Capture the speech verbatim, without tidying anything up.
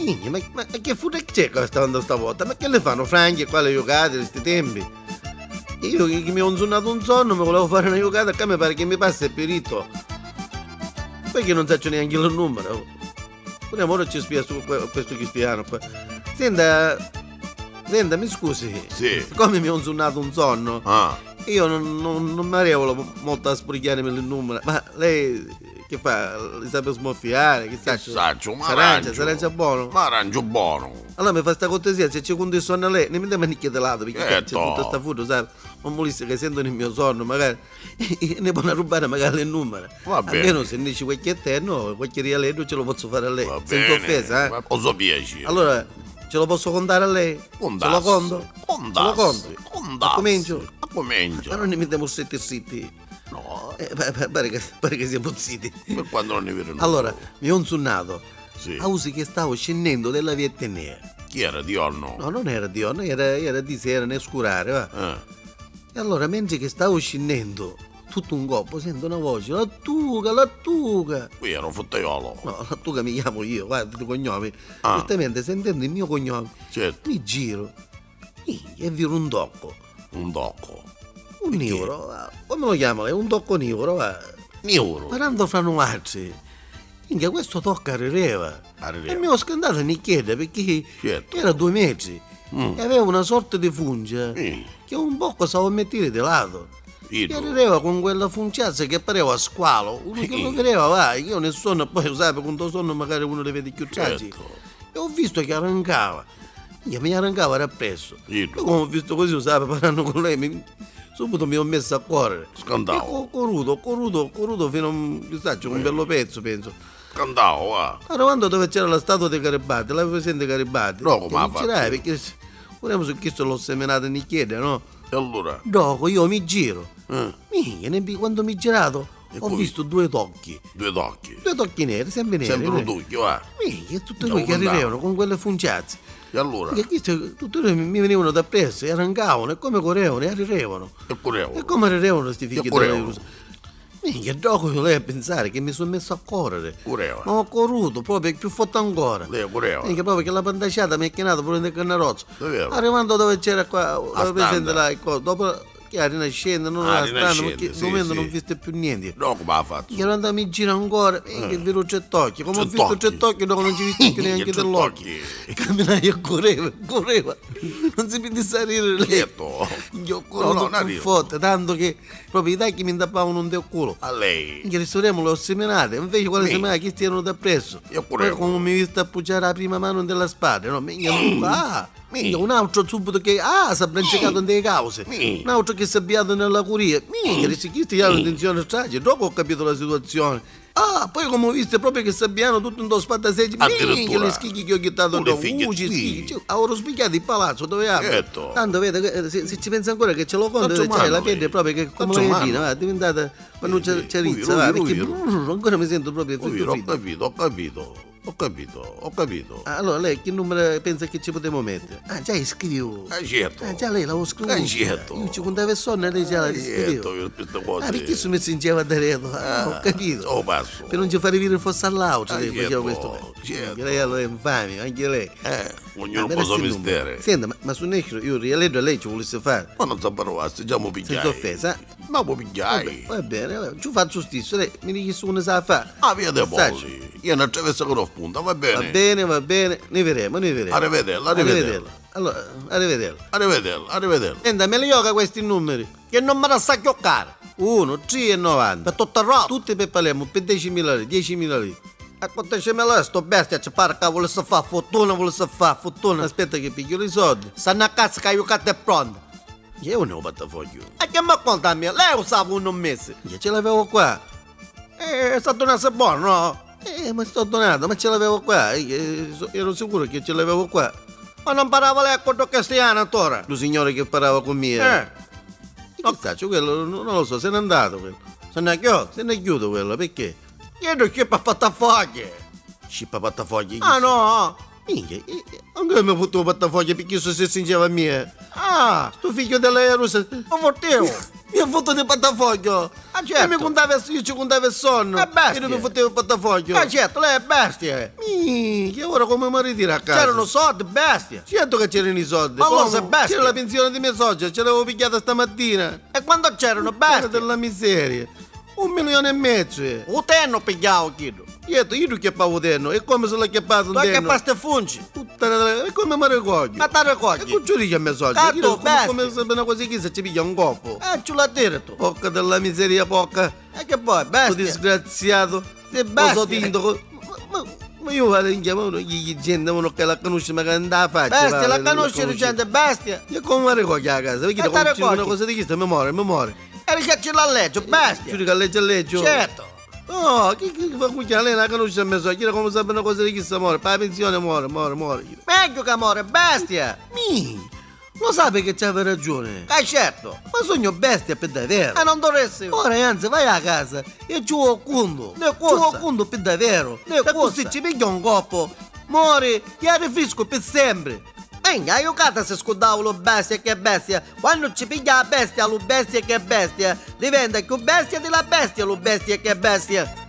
Minchia, ma, ma che fudda c'è sta, sta vota? Ma che li fannu franchi qua li jucati di sti tempi? Io che, che mi ho insunnatu un sonno, mi volevo fare una giocata, ccà mi pare che mi passa il pirito. Poi che non saccio neanche il numero. Pure ora ci spia stu, que-, questo cristiano qua. Senta, senta, mi scusi. Sì. Siccome mi ho insunnatu un sonno, ah, io non, non, non mi arevolo molto a sbrigghiarmi il numero, ma lei che fa? Li sape smorfiare? Che saccio, ma s'arrancia, s'arrancia buono? Ma arrancio buono. Allora mi fa sta cortesia, se ci conta i sonni a lei, ne mi dà manicchia di lato, perché c'è tutta sta fudda, sai? Non volessi che sento nel mio sonno, magari ne pone arrubbare magari le numere. Va bene. Almeno se ne dice qualche terno, qualche rialeddo ce lo posso fare a lei, senza offesa, eh? Va bene, ma o so piacere. Allora, ce lo posso contare a lei? Ce lo conto? Ce lo conto? Contasi, contasi. Accumincio? Accumincia. Ma non ne mettiamo stretti stretti. No. Eh, pa-, pa-, pare che, pare che siamo ziti. Per quanto non ne vedo nulla. Allora, mi ho insunnato. Sì. Ausi che stavo scendendo della via Etnea. Chi era, Dionno? No, non era Dionno, era, era di sera, nel scurare, va. Eh. E allora, mentre che stavo scendendo, tutto un colpo sento una voce: "Lattuca, Lattuca!" Qui era un fottaiolo. No, Lattuca mi chiamo io, guarda, di cognome. Ah. Giustamente, sentendo il mio cognome, certo, mi giro. Minchia, è vero, un tocco. Un tocco? Un nivoro, va. Come lo chiama lei? Un tocco nivoro, va. Nivoro? Ma tanto fra nuatri. Minchia, questo tocco arrireva. Arrireva. E mi ho scantato a nicchiedda perché, certo, era due metri. Mm. E aveva una sorta di funcia, sì, che un poco stava a mettere di lato. E arrireva con quella funciazza che pareva squalo. Uno che lo vedeva, va, io nel sonno, poi, lo sai, con sto sonno magari uno li vede più tragici. Certo. E ho visto che arrancava. Minchia, mi arrancava d'appresso. Iddu. Io come ho visto così, lo sai, parlando con lei, mi, subito mi ho messo a correre. Scantavo. E ho corruto, ho corruto, ho corruto fino a un, chissà, c'è un bello pezzo, penso. Scantavo, va. Arrivando dove c'era la statua di Garibaldi, l'avevi presente Garibaldi? No, come ha fatto? Girai, perché s-, pure su questo l'ho seminato in Nichiedda, no? E allora? Dopo io mi giro. Eh. Minchia, ne-, quando mi girato, ho visto due tocchi. Due tocchi? Due tocchi neri, sempre neri. Sempre un tocchio, va. Minchia, tutti due che arrirevano con quelle funciazze. E allora? Minchia, questi tutti due mi, mi venivano d'appresso e arrancavano, e come correvano, e arrirevano. E curevano. E come arrirevano sti figli della Jerusalem. Minchia, dopo io lei a pensare che mi sono messo a correre. Cureva. Ma ho corruto proprio più forte ancora. Lei cureva. Minchia, proprio che la pantasciata mi ha chinato pure nel cannarozzo. Davvero? Arrivando dove c'era qua, la presente là, ecco, dopo che la rinascente, non era strano, perché in quel momento non ho visto più niente. No, come ha fatto? Che ero andato in giro ancora, eh, che vedo tre tocchi. Come ho visto tre tocchi, dopo non ci ho visto più neanche dell'occhio. Camminai e correva, correva. Non si mi disse a ridere lei. Certo. Io ho corruto più forte, tanto che proprio i tacchi mi intappavano nel culo. A lei. Minchia, sti remuli ho seminati, invece quando seminai, chisti erano d'appresso. Poi come mi visto appoggiare la prima mano nella spalla, no? Minchia, non fa. Minchia, un altro subito che, ah, s'ha brancecato nelle cause. Un altro che s'ha avviato nella curia. Minchia, dici, chisti hanno intenzione tragica. Dopo ho capito la situazione. Ah, poi come ho visto proprio che s'avviano tutti in due spattaseggi, minchia, li schicchi che ho gettato dopo, uh, ci schicchi, ci, avevo spieghiato il palazzo dove abito. Certo. Tanto vede, eh, se, se ci pensa ancora che ce lo conto, c'è la pelle proprio che come la gallina, va, è diventata, quando c'è, c'è rizza, va, perché brrr, ancora mi sento proprio fritto, fritto. Ho capito, ho capito, ho capito, ho capito. Ah, allora lei che numero pensa che ci potremmo mettere? Ah, già iscrivo. Ah, certo. Ah, già lei l'avevo scrivuto. Ah, certo. Io ci contavo il sonno e lei già la scriveva. Certo, io queste cose. Ah, perché si mi stringeva da reto? Ah, ho capito. Oh, passo. Per non ci fare vedere forse all'altro, ah, lei faceva certo, questo. Certo. Anche lei allora è infame, anche lei. Eh, ognuno un po' so mistero. Senta, ma, ma su Nesciro io rialeddo a lei ci volesse fare. Ma non si parla, stiamo pigliai. Senza offesa. Ma può pigliai. Va bene, va bene, ci faccio stesso, lei mi dice su come sa fa. Ah, via de Polli. Io non attraverso con punta, va bene. Va bene, va bene, ne vedremo, ne vedremo. Arrivederla, arrivederla. Arrivederla. Allora, arrivederla. Arrivederla, arrivederla. Senta, me li gioca questi numeri? Che non mi la sa chioccare. Uno, tre e novanta. Per tutto il rotto. Tutti per Palermo, per diecimila lire, diecimila lire. E con diecimila lire sto bestia ci pare che volesse fa fortuna, volesse fa fortuna. Aspetta che piglio i soldi. Stanno a casa che la giocata è pronta. Chi è un pattafoglio? E che mi conta a me? Lei lo sa, un mese. Io ce l'avevo qua. Eh, sta donanza buono, no? Eh, ma sto donato, ma ce l'avevo qua, eh, so-, ero sicuro che ce l'avevo qua. Ma non parlava lei con Don Castiano, allora? Lu signore che parlava con me. Eh. E che saccio, quello, no, non lo so, se n'è andato quello. Se n'è chiuso? Se n'è chiuso quello, perché? Chiedo che pa pattafoglie. Scippa pattafoglie. Ah, no? Minchia, e, e, anche mi ho avuto pattafoglie perché se si stringeva a me. Ah, sto figlio della Jerusalem, lo fottevo. Mi ha fottuto il portafoglio! Ah, certo. E mi contava, io ci contavo il sonno. È bestia. E lui mi fotteva il portafoglio. Ah, certo, lei è bestia. Mi, che ora come mi ritiro a casa? C'erano soldi, bestia. Certo che c'erano i soldi. Ma allora sei bestia. C'era la pensione di mia suocera, ce l'avevo pigliata stamattina. E quanto c'erano, bestia? Puttana della miseria. Un milione e mezzo, eh. U tenno pigliavo chiddu. Certo, io non chiappavo tenno, e come se l'ha chiappato un tenno? Tu chiappaste funci. Puttana della, e come mi ricordo? Ma ti ricordi? E con giudice a mia suocera. Tanto, bestia. Come se una cosa che se ci piglia un colpo. Eh, ci l'ha detto. Porca della miseria, porca. E che poi, bestia? Tu disgraziato. Sei bestia. Lo so, tinto. Ma, ma, ma io vado in chiamata, chi, chi gente, uno che la conosce, ma che non la faccia. Bestia, la conosci, gente, bestia. E come mi ricordo a casa? Perché una cosa di questa mi muore, mi muore. E ricacci l'alleggio, bestia. Giudica, alleggio, alleggio. Certo. Oh, chi, chi fa cucchiare? Lei la conosce a me suocera, come sa una cosa di questa muore, per la pensione muore, muore, muore. Meglio che muore, bestia. Mi. Lo sape che c'aveva ragione? Eh, certo. Ma sogno bestia per davvero. E non dovresti. Ora, anzi, vai a casa e ci vuoi conto. Di cosa? Ci vuoi conto per davvero. Di cosa? E così ci piglia un colpo. Muore, e ha rifrisco per sempre. Minchia, aiucata se scurdava lu bestia che bestia. Quannu ci piglia a bestia, lu bestia che bestia, diventa chiù bestia di la bestia, lu bestia che bestia.